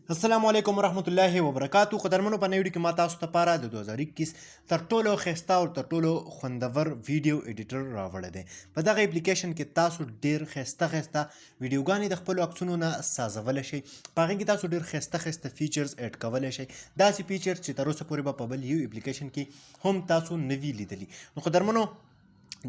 السلام علیکم ورحمت الله وبرکاتو. قدرمنو، په نوې ویډیو کې ما تاسو ته لپاره د 2021 تر ټولو ښایسته او تر ټولو خوندور ویډیو ایډیټر راوړی دی. په دغه اپلیکیشن کې تاسو ډیر ښایسته ښایسته ویډیوګانې د خپلو عکسونو نه سازولی شئ. په هغې کې تاسو ډیر ښایسته ښایسته features add کولی شئ، داسې feature چې تر اوسه پورې به په بل یو اپلیکیشن کې هم تاسو نه وي لیدلي. نو قدرمنو،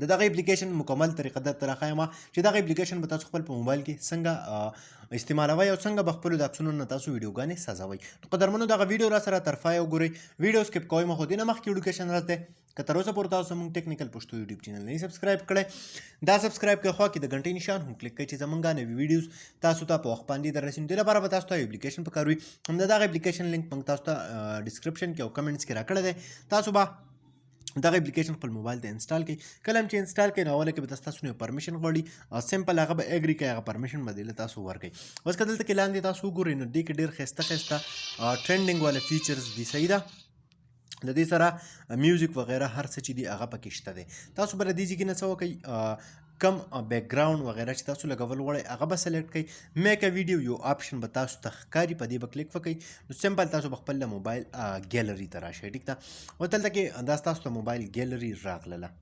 د دغه اپلیکیشن مکمل طریقه درته راښایم چې دغه اپلیکیشن به تاسو خپل په موبایل کې څنګه استعمالوئ او څنګه به خپلو د عکسونو نه تاسو ویډیوګانې سازوئ. نو قدرمنو، دغه ویډیو را سره تر پایه وګورئ، ویډیو skip کوئ مه. خو دې نه مخکې وړوکی راز دی، که تر اوسه پورې تاسو زموږ ټیکنیکل پښتو یوټیوب چینل نه subscribe کړئ، دا subscribe کړئ، خوا کې د ګنټې نشان هم کلیک کړئ چې زمونږ نوې videos تاسو ته په وخت باندې در رسېږي. دې لپاره به تاسو ته یو اپلیکیشن پکار وي. هم دغه اپلیکیشن لینک موږ تاسو ته description کې او comments کې راکړی دی. تاسو به دغه اپلیکیشن خپل موبایل ته install کړئ. کله هم چې install کړئ، نو اوله کې به تاسو نه permission غواړي او simple هغه به agree کوي، هغه permission به له تاسو ورکړي. اوس که دلته کې لاندې تاسو وګورئ، نو دې کې ډېر ښایسته ښایسته trending والا features دي، صحیح ده. د دې سره music وغیرہ هر څه چې دي هغه پکې شته دی. تاسو به له دې ځای نه څه وکړئ؟ کم background وغیرہ چې تاسو لګول غواړئ هغه به select کړئ. Make video یو option به تاسو ته ښکاري، په دې به کلیک وکړئ. نو simple تاسو به خپل موبایل ګیلری ته راشئ، ټیک ده. او دلته کې دا ستاسو د موبایل ګیلری راغلله.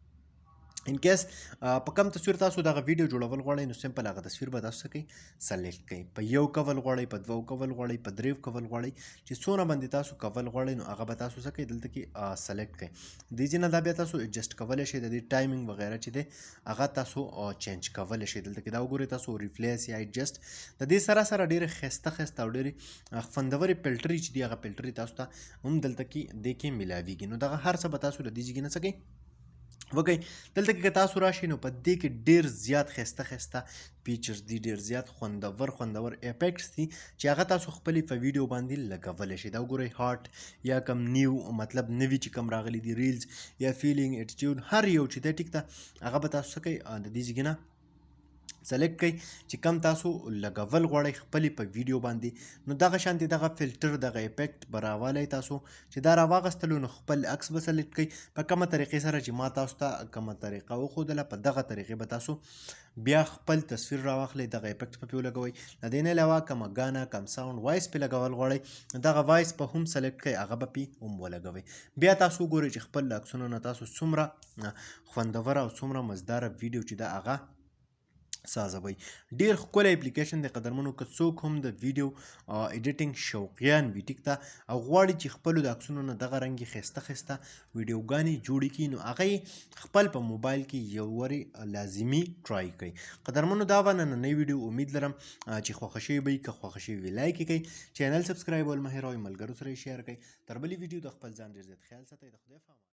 In case په کم تصویر تاسو دغه ویډیو جوړول غواړئ، نو simple هغه تصویر به تاسو څه کوئ؟ Select کړئ. په یو کول غواړئ، په دوو کول غواړئ، په دریو کول غواړئ، چې څونه باندې تاسو کول غواړئ نو هغه به تاسو څه کوئ؟ دلته کې select کړئ. دې ځای نه دا بیا تاسو adjust کولی شئ، د دې timing وغیرہ چې دی هغه تاسو change کولی شئ. دلته کې دا وګورئ تاسو، replace یا adjust. د دې سره سره ډېرې ښایسته ښایسته او ډېرې خوندورې فلټرې چې دي، هغه فلټرې تاسو ته هم دلته کې دې کې میلاویږي. نو دغه هر څه به تاسو له دې ځای نه څه کوئ؟ وکئ. دلته کې که تاسو راشئ، نو په دې کې ډېر زیات ښایسته ښایسته features دي، ډېر زیات خوندور خوندور effects دي چې هغه تاسو خپلې په ویډیو باندې لګولی شئ. دا وګورئ، heart یا کم new، مطلب نوي چې کم راغلي دي، reels یا feeling، attitude، هر یو چې دی، ټیک ده، هغه به تاسو څه کوئ؟ د دې ځای نه select کړئ چې کم تاسو لګول غواړئ خپلې په ویډیو باندې. نو دغه شانتې دغه فلټر، دغه effect به راوالی. تاسو چې دا راواغستلو، نو خپل عکس به select کړئ. په کومه طریقې سره چې ما تاسو ته کومه طریقه وښودله، په دغه طریقې به تاسو بیا خپل تصویر راواخلئ، دغه effect په پې ولګوئ. له دې نه علاوه کومه ګانه، کم sound، voice پې لګول غواړئ، دغه voice به هم select کړئ، هغه به پې هم ولګوئ. بیا تاسو وګورئ چې خپل عکسونو نه تاسو څومره خوندوره او څومره مزداره ویډیو چې ده هغه سازوئ. ډیر ښکلی اپلیکیشن دی. قدرمنو، که څوک هم د ویډیو editing شوقیان وي، ټیک ده، او غواړي چې خپلو د عکسونو نه دغه رنګې ښایسته ښایسته ویډیوګانې جوړې کړي، نو هغه یې خپل په موبایل کې یو وارې لازمي try کړئ. قدرمنو، دا وه نننۍ ویډیو. امید لرم چې خوښه شوې به وي. که خوښه شوې وي، like یې کړئ، channel subscribe ول مه هېروئ، ملګرو سره یې share کړئ. تر بلې ویډیو د خپل ځان ډېر زیات خیال ساتئ. د خدای په امان.